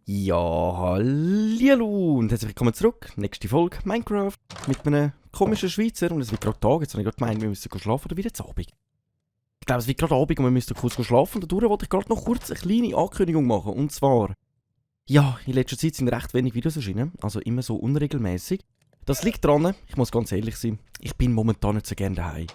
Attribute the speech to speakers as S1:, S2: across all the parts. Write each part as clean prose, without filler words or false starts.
S1: Ja, hallo und herzlich willkommen zurück. Nächste Folge Minecraft mit einem komischen Schweizer und es wird gerade Tag. Jetzt habe ich gerade gemeint, wir müssen schlafen oder wieder zu Abend. Ich glaube, es wird gerade Abend und wir müssen kurz schlafen. Und dadurch wollte ich gerade noch kurz eine kleine Ankündigung machen. Und zwar, ja, in letzter Zeit sind recht wenig Videos erschienen, also immer so unregelmäßig. Das liegt daran, ich muss ganz ehrlich sein, ich bin momentan nicht so gerne daheim.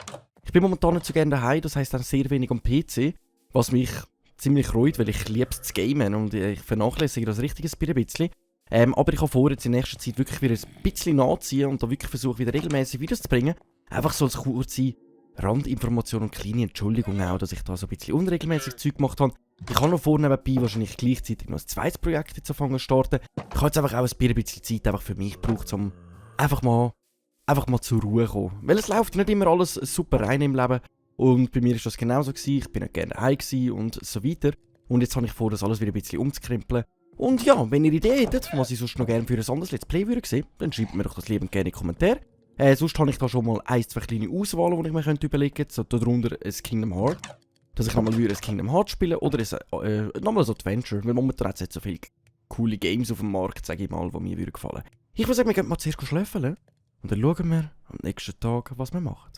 S1: Das heisst auch sehr wenig am PC, was mich ziemlich reut, weil ich liebe es zu gamen und ich vernachlässige das richtiges ein bisschen. Aber ich habe vor, jetzt in nächster Zeit wirklich wieder ein bisschen nachziehen und da wirklich versuche, wieder regelmäßig Videos zu bringen. Einfach so als kurze Randinformation und kleine Entschuldigung auch, dass ich da so ein bisschen unregelmäßig Zeug gemacht habe. Ich habe noch vor nebenbei wahrscheinlich gleichzeitig noch ein zweites Projekt jetzt anfangen zu starten. Ich habe jetzt einfach auch ein bisschen Zeit einfach für mich gebraucht, um einfach mal zur Ruhe zu kommen. Weil es läuft nicht immer alles super rein im Leben. Und bei mir war das genauso gewesen. Ich bin nicht gerne daheim und so weiter. Und jetzt habe ich vor, das alles wieder ein bisschen umzukrempeln. Und ja, wenn ihr Ideen hättet, was ich sonst noch gerne für ein anderes Let's Play würde sehen, dann schreibt mir doch das liebend gerne in die Kommentare. Sonst habe ich da schon mal ein, zwei kleine Auswahlen, die ich mir überlegen könnte. So darunter ein Kingdom Hearts. Dass ich nochmal ein Kingdom Hearts spielen oder nochmal ein Adventure. Weil momentan hat es jetzt so viele coole Games auf dem Markt, sage ich mal, die mir gefallen. Ich würde sagen, wir gehen mal zuerst schlafen. Und dann schauen wir am nächsten Tag, was wir machen.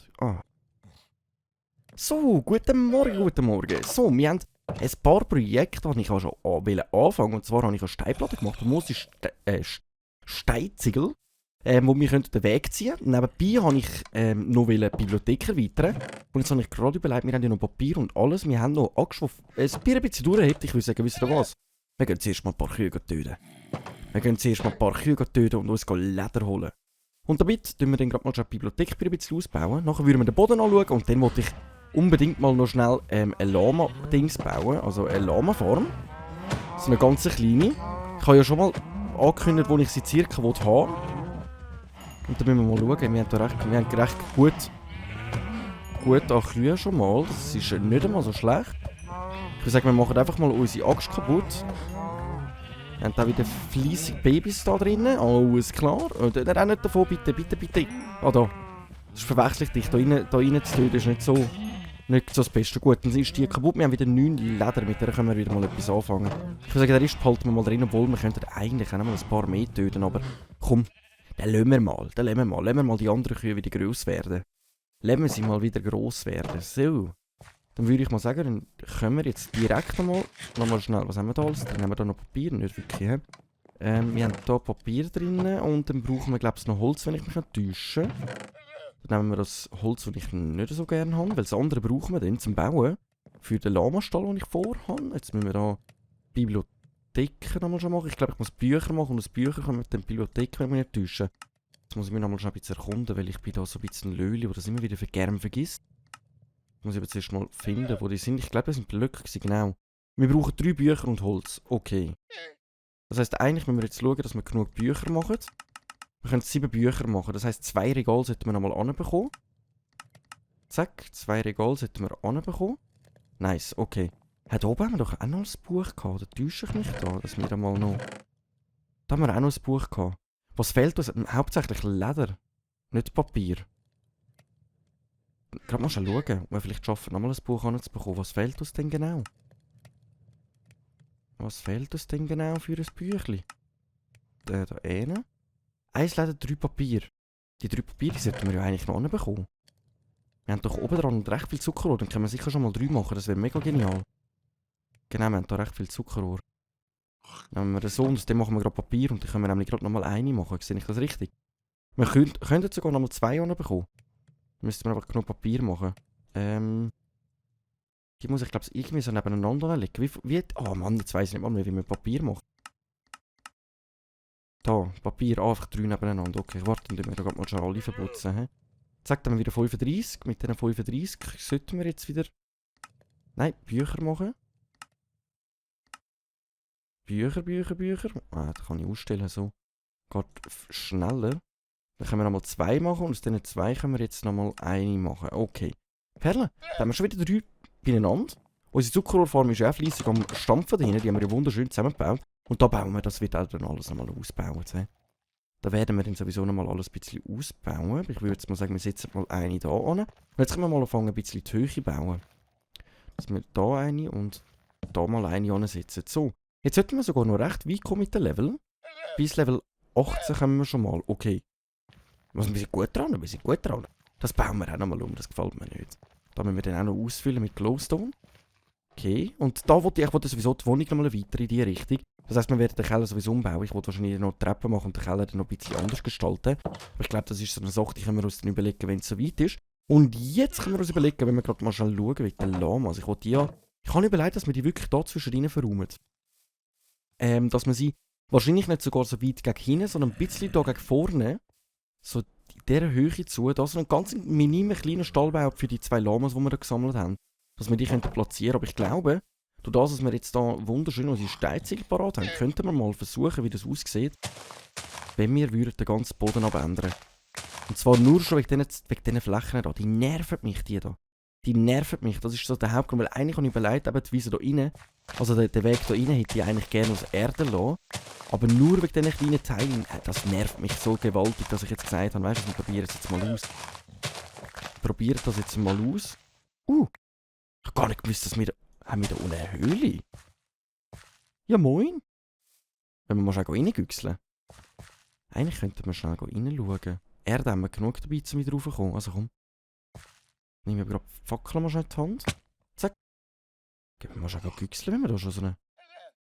S1: So, guten Morgen. So, wir haben ein paar Projekte, die ich auch schon anfangen. Und zwar habe ich eine Steinplatte gemacht, famose Steinziegel, wo wir den Weg ziehen können. Nebenbei habe ich noch die Bibliothek erweitern. Und jetzt habe ich gerade überlegt, wir haben ja noch Papier und alles. Wir haben noch angeschwuft. Es ein bisschen durchhebt, ich würde sagen, wisst ihr was? Wir gehen zuerst mal ein paar Kühe töten. Und uns Leder holen. Und damit tun wir dann gerade mal schon die Bibliothek ein bisschen ausbauen. Nachher würden wir den Boden anschauen und dann wollte ich unbedingt mal noch schnell ein Lama-Dings bauen, also eine Lama-Farm. So eine ganz kleine. Ich habe ja schon mal angekündigt, wo ich sie circa haben will. Und dann müssen wir mal schauen, wir haben recht gut an Kühe schon mal. Das ist nicht einmal so schlecht. Ich würde sagen, wir machen einfach mal unsere Axt kaputt. Wir haben da wieder fleissig Babys da drinnen, alles klar. Und dann auch nicht davon, bitte. Ah da, das verwechsel ich dich, da rein zu töten ist nicht so das Beste. Gut, dann ist die kaputt, wir haben wieder 9 Leder, mit der können wir wieder mal etwas anfangen. Ich würde sagen, der Rest behalten wir mal drin, obwohl wir könnten eigentlich auch noch mal ein paar mehr töten, aber komm, den lassen wir mal. Lassen wir mal die anderen Kühe wieder gross werden. Lassen wir sie mal wieder gross werden. So. Dann würde ich mal sagen, dann können wir jetzt direkt nochmal schnell, was haben wir da alles? Dann haben wir da noch Papier, nicht wirklich. Wir haben hier Papier drin und dann brauchen wir, glaube ich, noch Holz, wenn ich mich nicht täusche. Dann nehmen wir das Holz, das ich nicht so gerne habe, weil das andere brauchen wir dann zum Bauen. Für den Lamastall, den ich vorhabe. Jetzt müssen wir da Bibliotheken nochmal schon machen. Ich glaube, ich muss Bücher machen und aus Büchern können wir dann Bibliotheken, wenn wir nicht täuschen. Jetzt muss ich mich nochmal schon ein bisschen erkunden, weil ich bin da so ein bisschen ein Löli, der das immer wieder gern vergisst. Muss ich jetzt erst mal finden, wo die sind. Ich glaube, das sind Blöcke, genau. Wir brauchen 3 Bücher und Holz. Okay. Das heisst, eigentlich müssen wir jetzt schauen, dass wir genug Bücher machen. Wir können 7 Bücher machen. Das heisst, 2 Regale sollten wir nochmal anbekommen. Zack, 2 Regale sollten wir anbekommen. Nice, okay. Da oben haben wir doch auch noch ein Buch gehabt. Da täusche ich mich da, dass wir da mal noch... Da haben wir auch noch ein Buch gehabt. Was fehlt uns? Hauptsächlich Leder. Nicht Papier. Gerade mal schauen, ob wir vielleicht schaffen, nochmal ein Buch anzubekommen. Was fehlt uns denn genau? Für ein Büchlein? Da eine. 1 Leder, 3 Papier. Die 3 Papiere sollten wir ja eigentlich noch anbekommen. Wir haben doch oben dran recht viel Zuckerrohr. Dann können wir sicher schon mal 3 machen. Das wäre mega genial. Genau, wir haben da recht viel Zuckerrohr. Dann nehmen wir das so und dann machen wir gerade Papier. Und dann können wir nämlich gerade nochmal eine machen. Sehe ich das richtig? Wir könnten sogar nochmal 2 anbekommen. Müssten wir einfach genug Papier machen. Die muss ich glaube ich irgendwie so nebeneinander legen. Oh Mann, jetzt weiss ich nicht mal mehr, wie man Papier macht. Da, Papier, einfach 3 nebeneinander. Okay, warte, dann tun wir da gerade mal schon alle verputzen. He? Zack, dann haben wir wieder 35. Mit diesen 35 sollten wir jetzt wieder... Nein, Bücher machen. Bücher. Da kann ich ausstellen, so. Geht schneller. Dann können wir nochmal 2 machen und aus diesen 2 können wir jetzt nochmal eine machen. Okay. Perle, da haben wir schon wieder 3 beieinander. Unsere Zuckerrohrfarm ist auch fleissig am Stampfen dahin. Die haben wir ja wunderschön zusammengebaut. Und da bauen wir, das wird auch dann alles nochmal ausgebaut. Da werden wir dann sowieso noch mal alles ein bisschen ausbauen. Ich würde jetzt mal sagen, wir setzen mal eine da an. Und jetzt können wir mal anfangen, ein bisschen die Höhe zu bauen. Dass wir da eine und da mal eine ansetzen. So, jetzt sollten wir sogar noch recht weit kommen mit dem Level. Bis Level 18 kommen wir schon mal. Okay. Also wir sind gut dran, wir sind gut dran. Das bauen wir auch noch mal um, das gefällt mir nicht. Da müssen wir dann auch noch ausfüllen mit Glowstone. Okay, und da wollte ich sowieso die Wohnung noch mal weiter in die Richtung. Das heisst, wir werden den Keller sowieso umbauen. Ich wollte wahrscheinlich noch Treppen machen und den Keller dann noch ein bisschen anders gestalten. Aber ich glaube, das ist so eine Sache, die können wir uns dann überlegen, wenn es so weit ist. Und jetzt können wir uns überlegen, wenn wir gerade mal schnell schauen, wegen den Lamas. Ich habe überlegt, dass wir die wirklich da zwischendrin verräumen. Dass man sie wahrscheinlich nicht sogar so weit gegen hinten, sondern ein bisschen da gegen vorne, so in dieser Höhe zu, da so einen ganz minimen kleinen Stall baut für die 2 Lamas, die wir da gesammelt haben. Dass wir die platzieren können. Aber ich glaube, durch das, dass wir jetzt da wunderschön unsere Steinziegel parat haben, könnten wir mal versuchen, wie das aussieht, wenn wir den ganzen Boden abändern. Und zwar nur schon wegen diesen Flächen da. Die nerven mich, die da. Die nerven mich. Das ist so der Hauptgrund, weil eigentlich habe ich überlegt, eben die Wiese da rein, also den Weg da rein hätte ich eigentlich gerne aus Erde lassen. Aber nur wegen diesen kleinen Teilen, das nervt mich so gewaltig, dass ich jetzt gesagt habe, weißt du, wir probieren es jetzt mal aus. Probieren das jetzt mal aus. Ich habe gar nicht gewusst, dass wir... Haben wir da unten eine Höhle? Ja, moin. Wenn wir mal schnell reingüchseln. Eigentlich könnten wir schnell reinschauen. Erde haben wir genug dabei, um wieder raufzukommen. Also komm. Nehmen wir gerade die Fackel mal schnell in die Hand. Zack. Gehen wir mal schnell güchseln, wenn wir da schon so eine...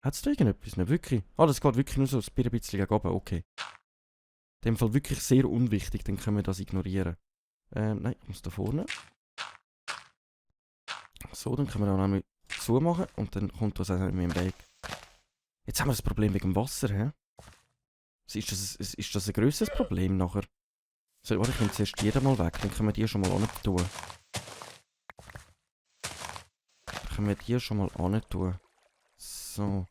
S1: Hat es da irgendetwas? Nicht wirklich? Ah, das geht wirklich nur so ein bisschen gegen oben. Okay. In dem Fall wirklich sehr unwichtig, dann können wir das ignorieren. Nein, ich muss da vorne. So, dann können wir auch noch zumachen und dann kommt das auch nicht mehr im Weg. Jetzt haben wir das Problem wegen dem Wasser, hä? Ist das ein grösseres Problem nachher? So, warte, ich nehme zuerst die mal weg, dann können wir die schon mal tun. Dann können wir die schon mal tun. So.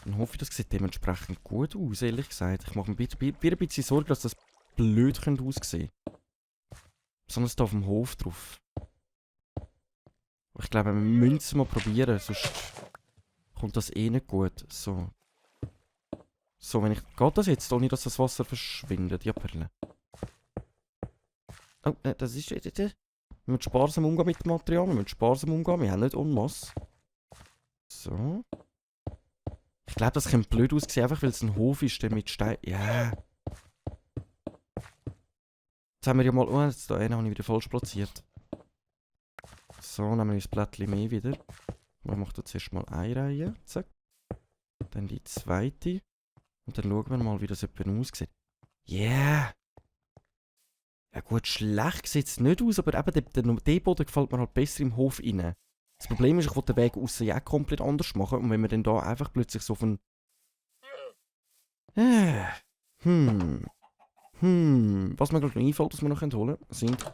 S1: Dann hoffe ich, das sieht dementsprechend gut aus, ehrlich gesagt. Ich mache mir ein bisschen Sorge, dass das blöd aussehen könnte. Besonders hier auf dem Hof drauf. Aber ich glaube, wir müssen es mal probieren, sonst kommt das eh nicht gut. So. So, wenn ich... Geht das jetzt, ohne dass das Wasser verschwindet? Ja, Perle. Oh, das ist... Wir müssen sparsam umgehen mit dem Material, wir müssen sparsam umgehen, wir haben nicht en masse. So. Ich glaube, das könnte blöd aussehen, einfach weil es ein Hof ist, der mit Stein... Ja. Jetzt haben wir ja mal... Oh, jetzt da einen habe ich wieder falsch platziert. So, nehmen wir das Blättchen mehr wieder. Ich mache da zuerst mal eine Reihe. Zack. Dann die zweite. Und dann schauen wir mal, wie das etwa aussieht. Yeah! Ja gut, schlecht sieht es nicht aus, aber eben der Boden gefällt mir halt besser im Hof rein. Das Problem ist, ich will den Weg aussen ja komplett anders machen. Und wenn wir dann da einfach plötzlich so von... Was mir gerade noch einfällt, was wir noch holen können, sind...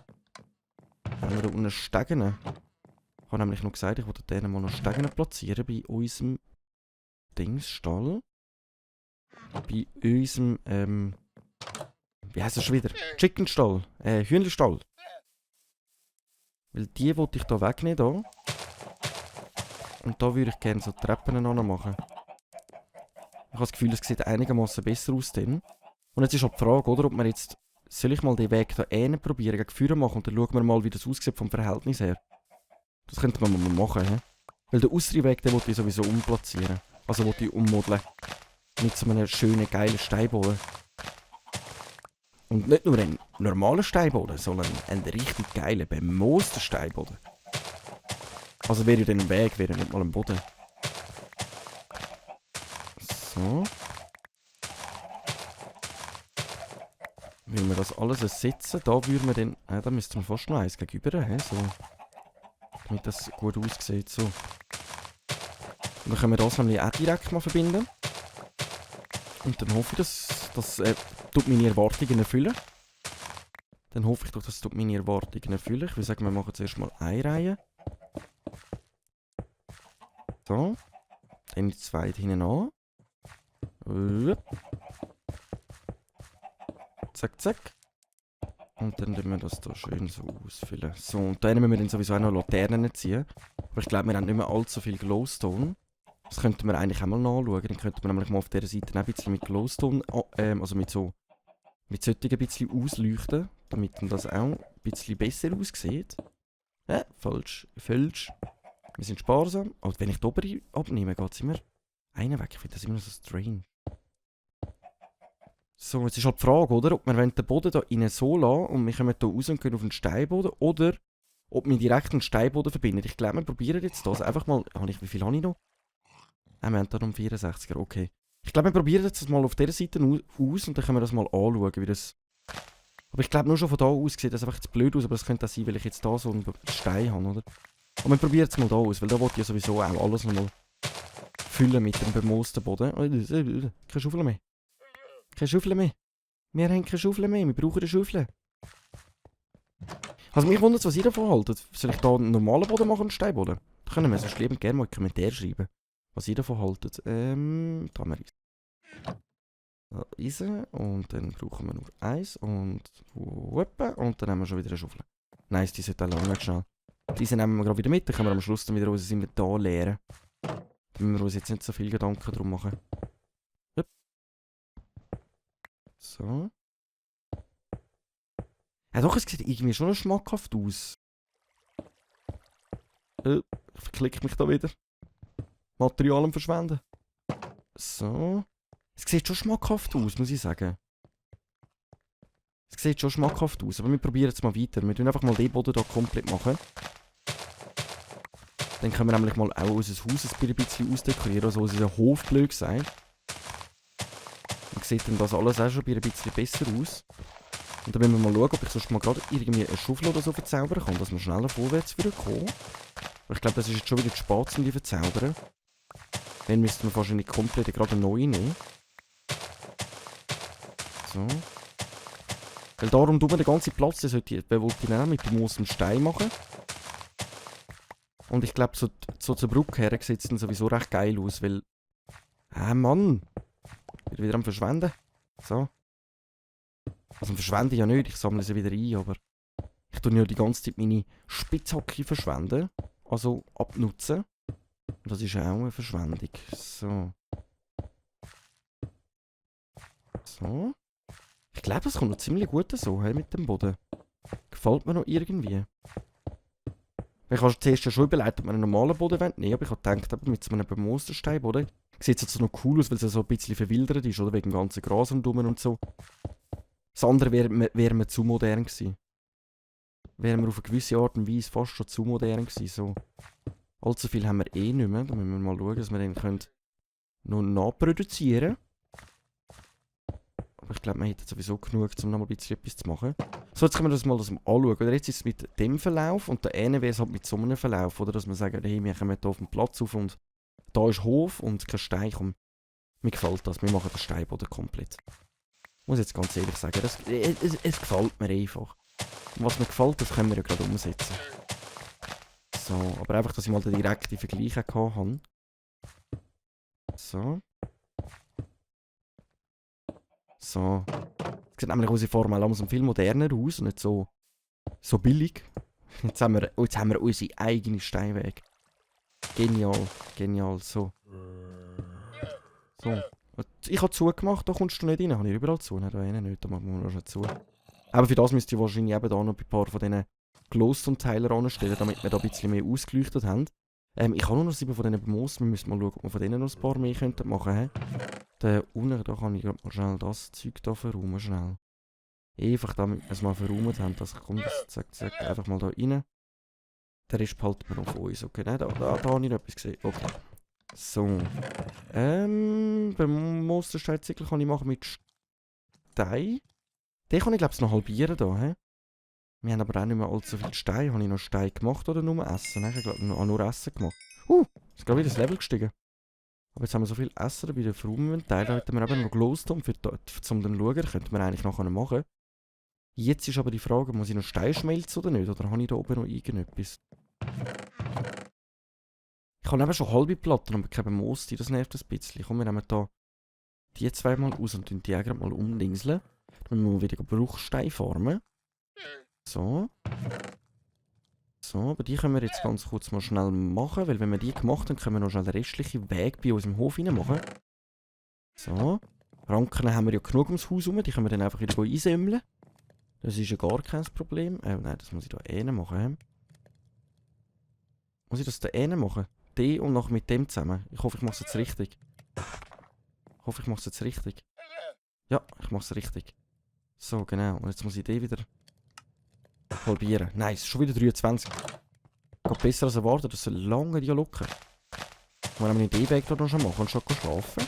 S1: Haben wir da unten Stegen? Ich habe nämlich noch gesagt, ich wollte denen mal noch Stegen platzieren bei unserem Dingsstall. Bei unserem, wie heisst das schon wieder? Chickenstall. Hühnerstall. Weil die wollte ich da wegnehmen, da. Und da würde ich gerne so Treppen machen. Ich habe das Gefühl, es sieht einigermaßen besser aus dann. Und jetzt ist halt die Frage, oder, ob wir jetzt... Soll ich mal den Weg da probieren, gegen Führer machen und dann schauen wir mal, wie das aussieht vom Verhältnis her. Das könnte man mal machen, hä? Weil den äußeren Weg, den wollte ich sowieso umplatzieren. Also wollte ich ummodeln. Mit so einem schönen, geilen Steinboden. Und nicht nur einen normalen Steinboden, sondern einen richtig geilen, bemoosten Steinboden. Also wäre ja dann ein Weg, wäre nicht mal ein Boden. So. Wenn wir das alles ersetzen, da würden wir dann... da müssten wir fast noch eins gegenüber haben, so. Damit das gut aussieht, so. Und dann können wir das nämlich auch direkt mal verbinden. Und dann hoffe ich, dass das tut meine Erwartungen erfüllen. Dann hoffe ich doch, das tut meine Erwartungen erfüllen. Ich würde sagen, wir machen zuerst mal eine Reihe. So. Dann die zweite hinten an. Zack, zack. Und dann tun wir das da schön so ausfüllen. So, und dann müssen wir dann sowieso auch noch Laternen ziehen. Aber ich glaube, wir haben nicht mehr allzu viel Glowstone. Das könnten wir eigentlich auch mal nachschauen. Dann könnten wir nämlich mal auf dieser Seite ein bisschen mit Glowstone, also mit solchen ein bisschen ausleuchten, damit dann das auch ein bisschen besser aussieht. Falsch. Wir sind sparsam. Aber wenn ich die obere abnehme, geht es immer einen weg. Ich finde das immer so strange. So, jetzt ist halt die Frage, oder? Ob wir den Boden hier innen so lassen und wir kommen hier raus und gehen auf den Steinboden, oder ob wir direkt einen Steinboden verbinden. Ich glaube, wir probieren jetzt das einfach mal. Wie viel habe ich noch? Wir haben hier noch 64er, okay. Ich glaube, wir probieren jetzt das mal auf dieser Seite aus und dann können wir das mal anschauen, wie das... Aber ich glaube, nur schon von da aus sieht das einfach jetzt blöd aus, aber das könnte auch sein, weil ich jetzt da so einen Stein habe, oder? Aber wir probieren es mal da aus, weil da wollte ich ja sowieso auch alles nochmal füllen mit dem bemoosten Boden. Keine Schaufel mehr. Keine Schaufel mehr. Wir haben keine Schaufel mehr, wir brauchen eine Schaufel. Also mich wundert, was ihr davon haltet. Soll ich da einen normalen Boden machen, einen Steinboden? Da können wir sonst liebend gerne mal einen Kommentar schreiben. Was ihr davon haltet. Da haben wir Eisen. Da Eisen. Und dann brauchen wir nur Eis und Wuppe. Und dann haben wir schon wieder eine Schaufel. Nice, die sollte auch lange schnell. Diese nehmen wir gerade wieder mit, dann können wir am Schluss dann wieder unser Inventar leeren. Da müssen wir uns jetzt nicht so viel Gedanken drum machen. Hup. So. Ja doch, es sieht irgendwie schon schmackhaft aus. Ich verklicke mich da wieder. Materialien verschwenden. So. Es sieht schon schmackhaft aus, muss ich sagen. Es sieht schon schmackhaft aus, aber wir probieren es mal weiter. Wir tun einfach mal den Boden hier komplett machen. Dann können wir nämlich mal auch unser Haus ein bisschen ausdekorieren, also unser Hof, blöd gesagt. Dann sieht dann das alles auch schon ein bisschen besser aus. Und dann müssen wir mal schauen, ob ich sonst mal gerade irgendwie eine Schaufel oder so verzaubern kann, dass wir schneller vorwärts wieder kommen. Aber ich glaube, das ist jetzt schon wieder zu spät, um die zu verzaubern. Dann müssten wir wahrscheinlich komplett gerade eine neue nehmen. So. Weil darum tun wir den ganzen Platz, den wollte ich dann auch mit dem Moos und Stein machen. Und ich glaube, so zur Brücke her sieht es dann sowieso recht geil aus, weil... Mann! Ich bin wieder am Verschwenden. So. Also verschwende ich ja nicht, ich sammle sie wieder ein, aber... Ich tue ja die ganze Zeit meine Spitzhacke verschwenden. Also abnutzen. Und das ist auch eine Verschwendung. So. So. Ich glaube, es kommt noch ziemlich gut so, hey, mit dem Boden. Gefällt mir noch irgendwie. Ich habe zuerst ja schon überlegt, ob man einen normalen Boden nehmen will. Aber ich habe gedacht, aber mit so einem bemoosten Steinboden sieht es jetzt noch cool aus, weil es so ein bisschen verwildert ist, oder? Wegen dem ganzen Gras rundherum und so. Das andere wäre mir zu modern gewesen. Wären wir auf eine gewisse Art und Weise fast schon zu modern gewesen. So. Allzu viel haben wir eh nicht mehr. Da müssen wir mal schauen, dass wir den können noch nachproduzieren. Aber ich glaube, wir hätten sowieso genug, um noch mal ein bisschen etwas zu machen. So, jetzt können wir das mal anschauen. Oder jetzt ist es mit dem Verlauf und der eine wäre es halt mit so einem Verlauf. Oder dass wir sagen, hey, wir kommen hier auf den Platz auf und da ist Hof und kein Stein. Komm, mir gefällt das. Wir machen den Steinboden komplett. Muss jetzt ganz ehrlich sagen, es gefällt mir einfach. Und was mir gefällt, das können wir ja gerade umsetzen. So, aber einfach, dass ich mal den direkten Vergleich hatte. So. So. Es sieht nämlich unsere Form langsam viel moderner aus und nicht so billig. Jetzt haben wir unsere eigene Steinweg. Genial, genial, so. So. Ich habe zugemacht, da kommst du nicht rein. Habe ich überall zu? Nein, da rein nicht, da machen wir noch schon zu. Aber für das müsst ihr wahrscheinlich eben da noch ein paar von diesen Glowstone-Teilen anstellen, damit wir da ein bisschen mehr ausgeleuchtet haben. Ich habe nur noch 7 von diesen Bemos. Wir müssen mal schauen, ob wir von denen noch ein paar mehr machen könnten. Da unten, da kann ich gerade mal schnell das Zeug da verräumen, schnell. Einfach damit wir es mal verräumt haben, dass kommt das zack, einfach mal da rein. Der Rest behalten wir noch von uns, okay? Nein, da habe ich noch etwas gesehen, okay. So. Beim Monstersteinzirkel kann ich machen mit Stein. Den kann ich glaube ich noch halbieren da, hä? Wir haben aber auch nicht mehr allzu viel Stein. Habe ich noch Stein gemacht oder nur Essen? Nein, ich glaube nur Essen gemacht. Ist gerade wieder das Level gestiegen. Aber jetzt haben wir so viel Essen dabei, den Verräumen-Teil. Da hätten wir eben noch Glowstone, um den Schauen. Könnten wir eigentlich nachher machen. Jetzt ist aber die Frage, muss ich noch Stein schmelzen oder nicht? Oder habe ich da oben noch irgendetwas? Ich habe eben schon halbe Platten, aber keine Moos, das nervt ein bisschen. Komm, wir nehmen da die zweimal aus und die auch gerade mal umdingseln. Dann müssen wir wieder Bruchstein formen. So. So, aber die können wir jetzt ganz kurz mal schnell machen, weil wenn wir die gemacht haben, können wir noch schnell den restlichen Weg bei uns im Hof rein machen. So. Ranken haben wir ja genug ums Haus herum, die können wir dann einfach wieder einsammeln. Das ist ja gar kein Problem. Nein, das muss ich da machen. Muss ich das da machen? Die und noch mit dem zusammen. Ich hoffe, ich mache es jetzt richtig. Ja, ich mache es richtig. So, genau. Und jetzt muss ich die wieder halbieren. Nice, schon wieder 23. Geht besser als erwartet, das soll lange die locker. Wir haben den Weg da noch schon machen und schon schlafen.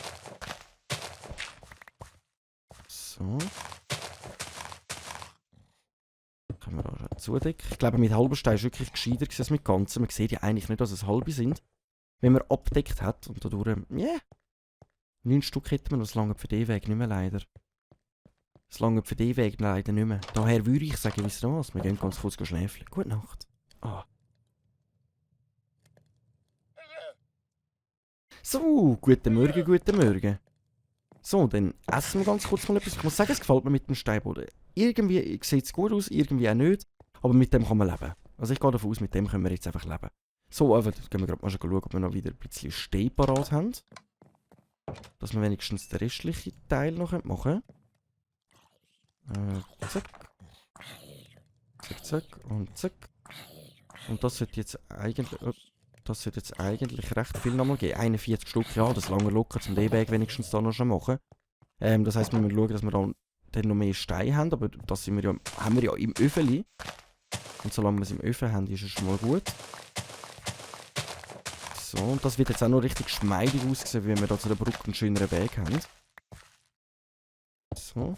S1: So. Können wir da schon zudecken. Ich glaube, mit halber Stein ist wirklich gescheiter als mit ganzen. Man sieht ja eigentlich nicht, dass es halbe sind. Wenn man abdeckt hat und dadurch, 9 Stück hätten wir noch, das lange für den Weg nicht mehr leider. Das lange für den Weg leider nicht mehr. Daher würde ich sagen, wisst ihr was? Wir gehen ganz kurz schläfeln. Gute Nacht. Ah. So, guten Morgen. So, dann essen wir ganz kurz mal etwas. Ich muss sagen, es gefällt mir mit dem Steinboden. Irgendwie sieht es gut aus, irgendwie auch nicht. Aber mit dem kann man leben. Also ich gehe davon aus, mit dem können wir jetzt einfach leben. So, aber jetzt gehen wir gerade mal schauen, ob wir noch wieder ein bisschen Stein parat haben. Dass wir wenigstens den restlichen Teil noch machen können. Zack. Zack, zack und zack. Und das sollte jetzt eigentlich recht viel nochmal geben. 41 Stück, ja, das lange locker zum D-Weg wenigstens da noch schon machen. Das heisst, wir müssen schauen, dass wir dann noch mehr Steine haben, aber das haben wir ja im Öffeli. Und solange wir es im Öfen haben, ist es schon mal gut. So, und das wird jetzt auch noch richtig geschmeidig aussehen, wie wir da zu der Brücke einen schöneren Weg haben. So.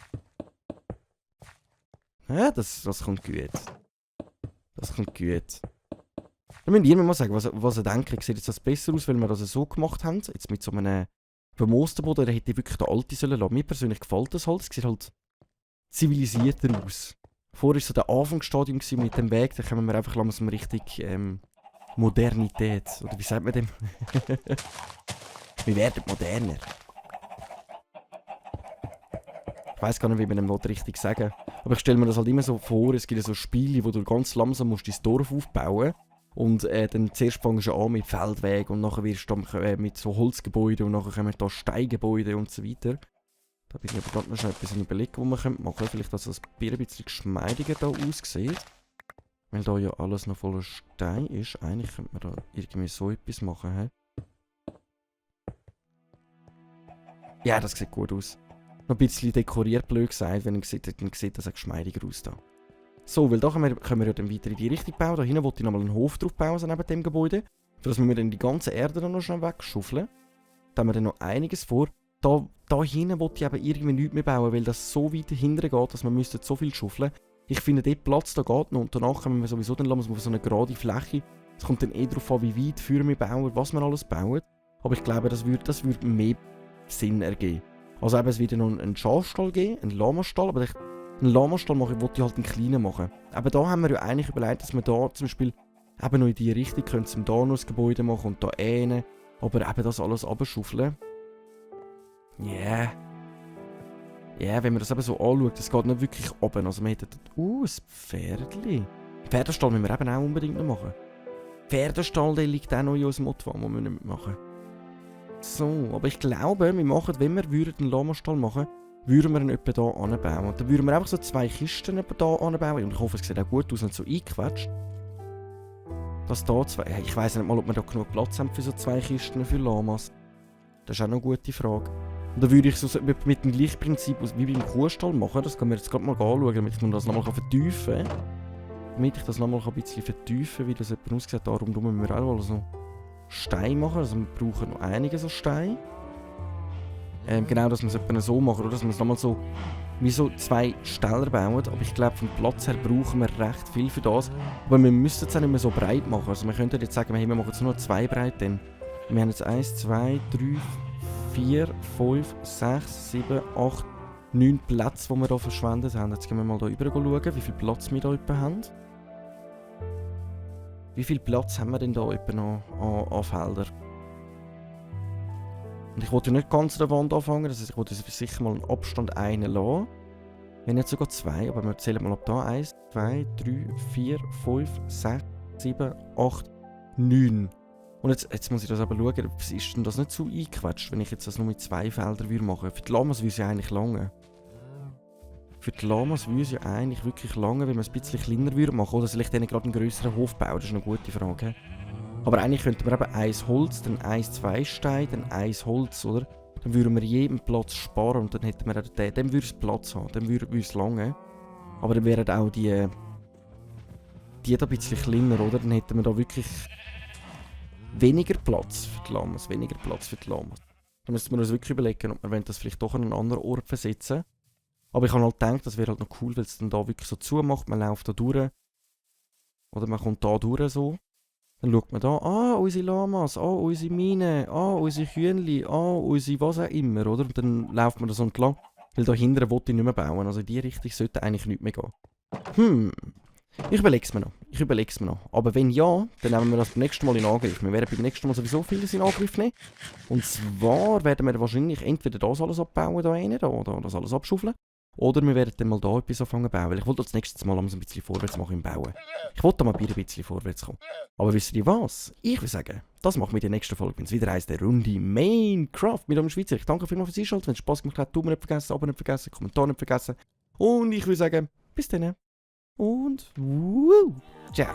S1: Ja, das kommt gut. Das kommt gut. Da müsst ihr mir mal sagen, was ihr denkt. Sieht jetzt das besser aus, weil wir das so gemacht haben? Jetzt mit so einem bemoosten Boden, der hätte wirklich der alte sollen lassen. Mir persönlich gefällt das halt. Es sieht halt zivilisierter aus. Vorher war so der Anfangsstadium mit dem Weg, da kommen wir einfach langsam richtig Modernität. Oder wie sagt man dem? Wir werden moderner. Ich weiss gar nicht, wie man dem richtig sagen. Aber ich stelle mir das halt immer so vor, es gibt so Spiele, wo du ganz langsam musst dein Dorf aufbauen und dann zuerst fängst du an mit Feldweg und nachher wirst du mit so Holzgebäuden und nachher kommen da Steingebäude und so weiter. Da bin ich aber gerade noch schnell etwas überlegen, was man machen könnte. Vielleicht, dass das ein bisschen geschmeidiger da aussieht. Weil da ja alles noch voller Stein ist. Eigentlich könnte man da irgendwie so etwas machen. He? Ja, das sieht gut aus. Noch ein bisschen dekoriert, blöd gesagt, wenn ihr seht, dann sieht das auch geschmeidiger aus da. So, weil da können wir ja dann weiter in die Richtung bauen. Da hinten wollte ich nochmal einen Hof drauf bauen, also neben dem Gebäude. Für das müssen wir dann die ganze Erde dann noch schnell wegschaufeln. Da haben wir dann noch einiges vor. Da hinten wollte ich eben irgendwie nichts mehr bauen, weil das so weit hinten geht, dass man so viel schaufeln. Ich finde, dort Platz da geht noch und danach können wir sowieso dann lassen, auf so eine gerade Fläche. Es kommt dann darauf an, wie weit für wir bauen, was wir alles bauen. Aber ich glaube, das würde mehr Sinn ergeben. Also eben, es wird noch einen Schafstall geben, einen Lamastall, aber einen Lamastall wollte ich halt einen kleinen machen. Aber da haben wir ja eigentlich überlegt, dass wir da zum Beispiel eben noch in die Richtung können, da noch ein Gebäude machen und da einen. Aber eben das alles abschaufeln. Ja. Ja, wenn man das eben so anschaut, das geht nicht wirklich oben. Also man hätte ein Pferdli. Pferdestall müssen wir eben auch unbedingt noch machen. Pferdestall, der liegt auch noch in unserem Motto, den wir nicht machen. So, aber ich glaube, wir machen, wenn wir einen Lamastall machen, würden wir ihn etwa hier anbauen. Und dann würden wir einfach so 2 Kisten hier anbauen. Und ich hoffe, es sieht auch gut aus und so eingequetscht. Dass da ich weiss nicht mal, ob wir da genug Platz haben für so 2 Kisten für Lamas. Das ist auch noch eine gute Frage. Und dann würde ich so mit dem gleichen Prinzip wie beim Kuhstall machen. Das können wir jetzt gerade mal anschauen, damit ich das nochmal vertiefen kann. Damit ich das nochmal ein bisschen vertiefen kann, wie das etwa aussieht. Darum müssen wir auch so Stein machen. Also wir brauchen noch einige so Steine. Genau, dass wir es etwa so machen, oder? Dass wir es nochmal so wie so 2 Ställer bauen. Aber ich glaube, vom Platz her brauchen wir recht viel für das. Aber wir müssen es auch nicht mehr so breit machen. Also wir könnten jetzt sagen, wir machen jetzt nur 2 breit. Denn wir haben jetzt 1, 2, 3, 4, 5, 6, 7, 8, 9 Plätze, die wir hier verschwendet haben. Jetzt gehen wir mal hier rüber schauen, wie viel Platz wir hier etwa haben. Wie viel Platz haben wir denn hier etwa noch an Feldern? Und ich wollte nicht ganz an der Wand anfangen, das heißt, ich wollte sicher mal einen Abstand einen lassen. Wenn nicht sogar 2, aber wir zählen mal ab da. 1, 2, 3, 4, 5, 6, 7, 8, 9. Und jetzt muss ich das aber schauen, ist denn das nicht zu eingequetscht, wenn ich jetzt das nur mit 2 Feldern machen würde? Für die Lamas würde es ja eigentlich lange. Für die Lamas würde es ja eigentlich wirklich lange, wenn man es ein bisschen kleiner würde machen. Oder vielleicht denen gerade einen grösseren Hof bauen, das ist eine gute Frage. Aber eigentlich könnten wir eben 1 Holz, dann 1 2 Steine, dann 1 Holz, oder? Dann würden wir jeden Platz sparen und dann hätten wir auch den, dann würde es Platz haben, dann würde es lange. Aber dann wären auch die da ein bisschen kleiner, oder? Dann hätten wir da wirklich weniger Platz für die Lamas, Dann müssten wir uns wirklich überlegen, ob wir das vielleicht doch an einen anderen Ort versetzen. Aber ich habe halt gedacht, das wäre halt noch cool, weil es dann da wirklich so zumacht, man läuft da durch. Oder man kommt da durch so. Dann schaut man da, unsere Lamas, unsere Mine, unsere Kühnli, unsere was auch immer, oder? Und dann läuft man da so entlang. Weil da hinten will ich nicht mehr bauen, also in die Richtung sollte eigentlich nicht mehr gehen. Ich überlege es mir noch. Aber wenn ja, dann nehmen wir das beim nächsten Mal in Angriff. Wir werden beim nächsten Mal sowieso vieles in Angriff nehmen. Und zwar werden wir wahrscheinlich entweder das alles abbauen, oder das alles abschaufeln. Oder wir werden dann mal da etwas anfangen zu bauen. Weil ich wollte das nächste Mal ein bisschen vorwärts machen im Bauen. Ich wollte da mal ein bisschen vorwärts kommen. Aber wisst ihr was? Ich würde sagen, das machen wir in der nächsten Folge, wenn es wieder heisst, der Runde Minecraft mit einem Schweizer. Ich danke vielmals fürs Einschalten. Wenn es Spaß gemacht hat, Daumen nicht vergessen, Abo nicht vergessen, Kommentar nicht vergessen. Und ich würde sagen, bis dann. Und ciao.